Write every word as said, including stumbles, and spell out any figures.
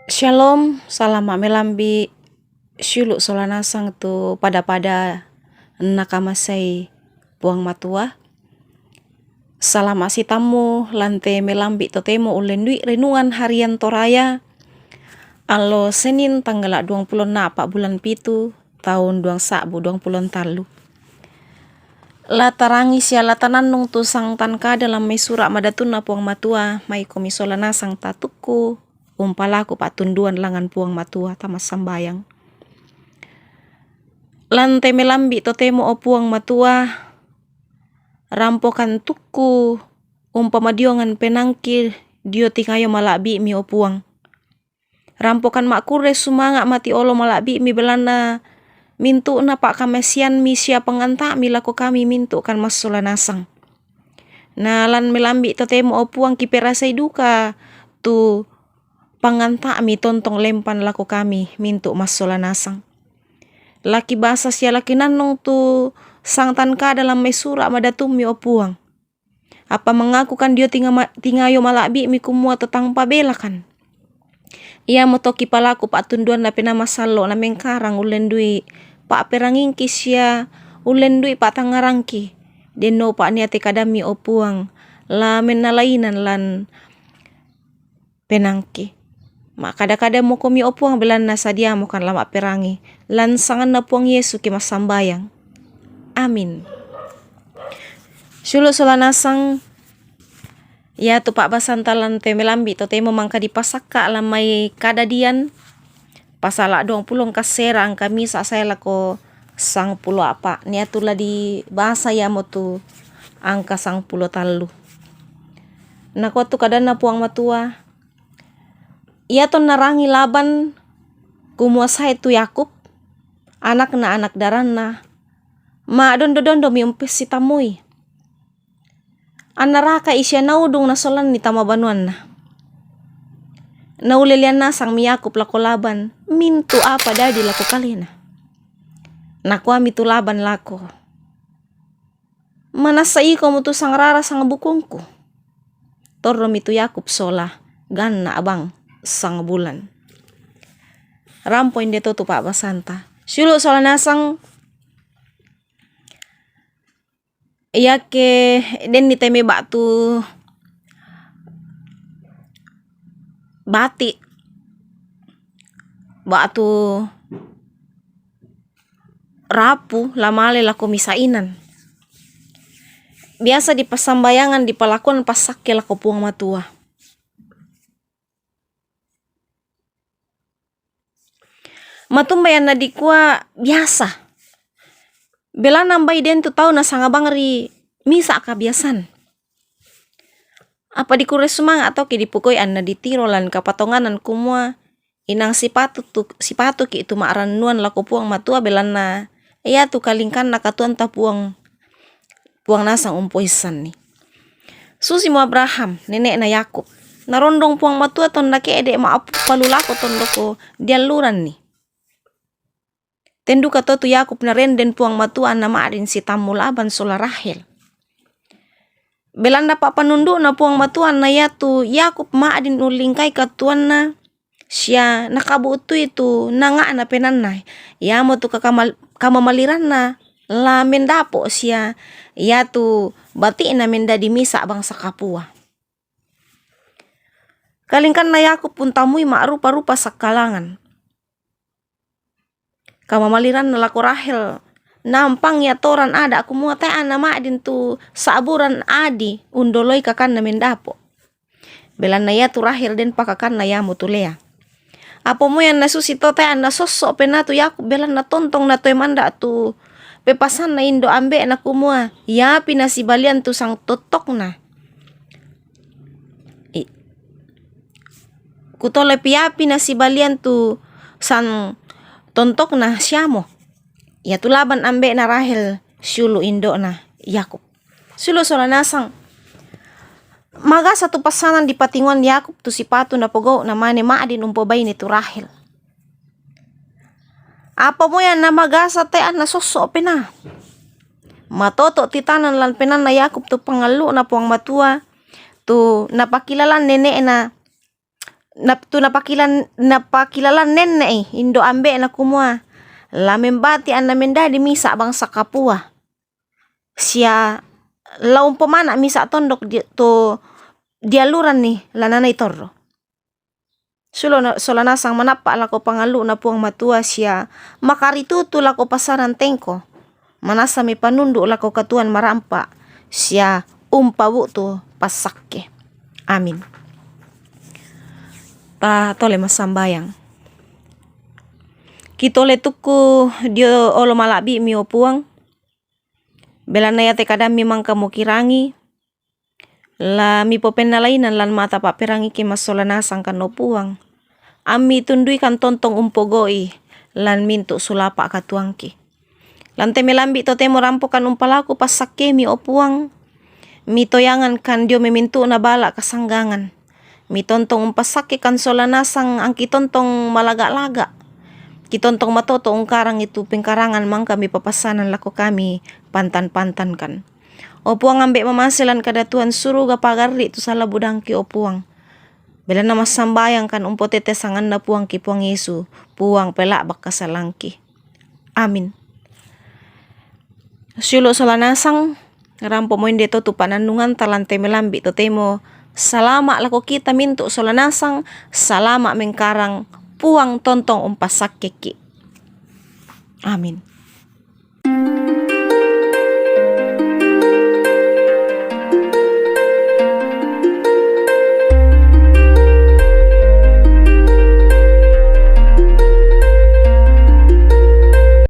Shalom, salama' melambi' sulu' sola nasang tu pada-pada nakamasai Puang Matua. Salama' sitammu lan te melambi' totemo ullendui renungan harian Toraya, allo Senin tanggala' duangpulo ennapa' bulan pitu, taun duang sa'bu duangpulo ntallu. La tarangi sia la tanannung tu sangtan kada lan mai sura' madatunna Puang Matua, maikomi sola nasang tatukku, umpalaku pa'tunduan langan Puang Matua tamassambayang. Lan te melambi' totemo, o Puang Matua, rampokan tukku umpamadiongan penaangki dio tingayo mala'bi'mi, o Puang. Rampokan ma'kurre sumanga' mati olo mala'bi'mi, belanna mintu'na pa'kamaseanmi sia panganta'mi lako kami mintu' kan massola nasang. Na lan melambi' totemo, o Puang, kiperasai duka tu panganta'mi tontong lempan lako kami mintu' massola nasang. La kibasa sia la kinannung tu sangtan kada lan mai sura' madatummi, o Puang. Apa mangakukan dio tinga-, tingayo mala'bi'mi kumua tatangpabelakan. Iamoto kipalaku pa'tunduanna Penaa Masallo' na mengkarang ullendui pa'perangingki sia ullendui pa'tangngarangki. Denno pa'niate kadammi, o Puang, la mennalainan lan penaangki. Ma'kada-kada mokomi, o Puang, belanna sadiamokan la ma'perangi. Lan sanganna Puang Yesu kimassambayang. Amin. Sulu' sola nasang, iatu pa'basanta lan te melambi' totemo mangka dipasakka' lan mai Kadadian, pasala' duangpulo engka sera angka misa' sae lako sangpulo a'pa', niatu la dibasa iamotu angka sangpulo tallu. Nakua tu kadanna Puang Matua, Iato narangi Laban kumua sae tu Yakub, anakna anak daranna, ma'dondo-dondomi umpessitammui. Annaraka'i sia naudung nasolanni tama banuanna. Naulelean nasangmi Yakub lako Laban mintu' apa dadi lako kalena. Nakuami tu Laban lako, Manassa ikomo tu sangrara sangbukungku. Torromi tu Yakub sola, ganna' bang sangbulan. Rampo inde to tu pa'basanta. Sulu' sola nasang, iake denni te meba'tu bati', ba'tu rapu la male lako misa' inan. Biasa dipassambayangan, dipalakuan passakke lako Puang Matua. Matumbai anna dikua biasa. Belanna mbai den tu tau nasanga bang ri misa' kabiasan. Apa dikurre sumanga' toki' dipogau'i anna ditiro lan kapatonganan kumua inang sipatu tu, sipatuki' tu ma'rannuan lako Puang Matua, belanna iatu kalingkanna katuoanta Puang, Puang nasang umpoissanni. Susimo Abraham, nene'na Yakub, narondong Puang Matua tonna ke'de' ma'appalu lako tondoko dialluranni. Ten duka to tu Yakub narenden Puang Matua anna ma'din sitammu Laban sola Rahel. Belanna pa'panundu'na Puang Matua anna iatu Yakub ma'din ullingkai katuoanna sia nakabu'tui tu nanga'na penaanna, iamotu kakamal-, kamamaliranna la mendapo' sia iatu bati'na mendadi misa' bangsa kapua. Kalingkanna Yakub untammui ma'rupa-rupa sakkalangan. Kamamaliranna lako Rahel, nampang ia atoran ada' kumua te'anna ma'din tu sa'buran adi undoloi kakanna mendapo'. Belanna iatu Rahel denpa kakanna iamotu Lea. Apa moi anna susi to te'anna sosso' penaa tu Yakub, belanna tontong natoe manda' tu pepasanna indo' ambe'na kumua, iapi nasibalian tu sang tontokna. I-, Kutole piapi nasibalian tu sang tontokna siamo. Iatu Laban ambe'na Rahel siulu' indo'na Yakub. Sulu' sola nasang. Magasa tu passanan dipatingoan Yakub tu sipatu napogau' namane ma'din umpobaine tu Rahel. Apa moi anna magasa te'anna sosso' penaa. Matoto' titanan lan penaanna Yakub tu pangallu'na Puang Matua, tu napakilalaan nene'na nap-, tu napakilan-, napakilalan nenne'i indo' ambe'na kumua, la membati' anna mendadi misa' bangsa kapua, sia la umpomana' misa' tondok di-, tu dialluranni la nanai torro. Siulo' na-, sola nasang manappa' lako pangallu'Na Puang Matua sia makaritutu lako passaran tengko, manassa mipanundu' lako katuoan marampa' sia umpabu'tu passakke. Amin. Ta tole massambayang. Kitole tukku dio olo mala'bi'mi, o Puang, belanna iate kadammi mangka mukirangi, la mipopennalainan lan mata pa'perangikki massola nasangkan, o Puang. Ammi tunduikan tontong umpogau'i lan mintu' sulapa' katuoangki. Lan te melambi' totemo rampokan umpalaku passakkemi, o Puang. Mitoyangankan dio mai mintu'na bala' kasanggangan. Mitontong umpassakkekan sola nasang angki tontong malaga'-laga'. Kitontong matoto' ungkarangi tu pengkarangan mangka mipapassanan lako kami pantan-pantankan. O Puang, ambe' mamase lan kadatuan suruga, pagarri' tu sala budangki, o Puang. Belanna massambayangkan umpotete sanganNa Puangki Puang Yesu, Puang pela'bak kasalangki. Amin. Siulo' sola nasang, rampomo inde to tu panannunganta lan te melambi' totemo. Salama' lako kita mintu' sola nasang, salama' mengkarang, Puang tontong umpassakkekki'. Amin.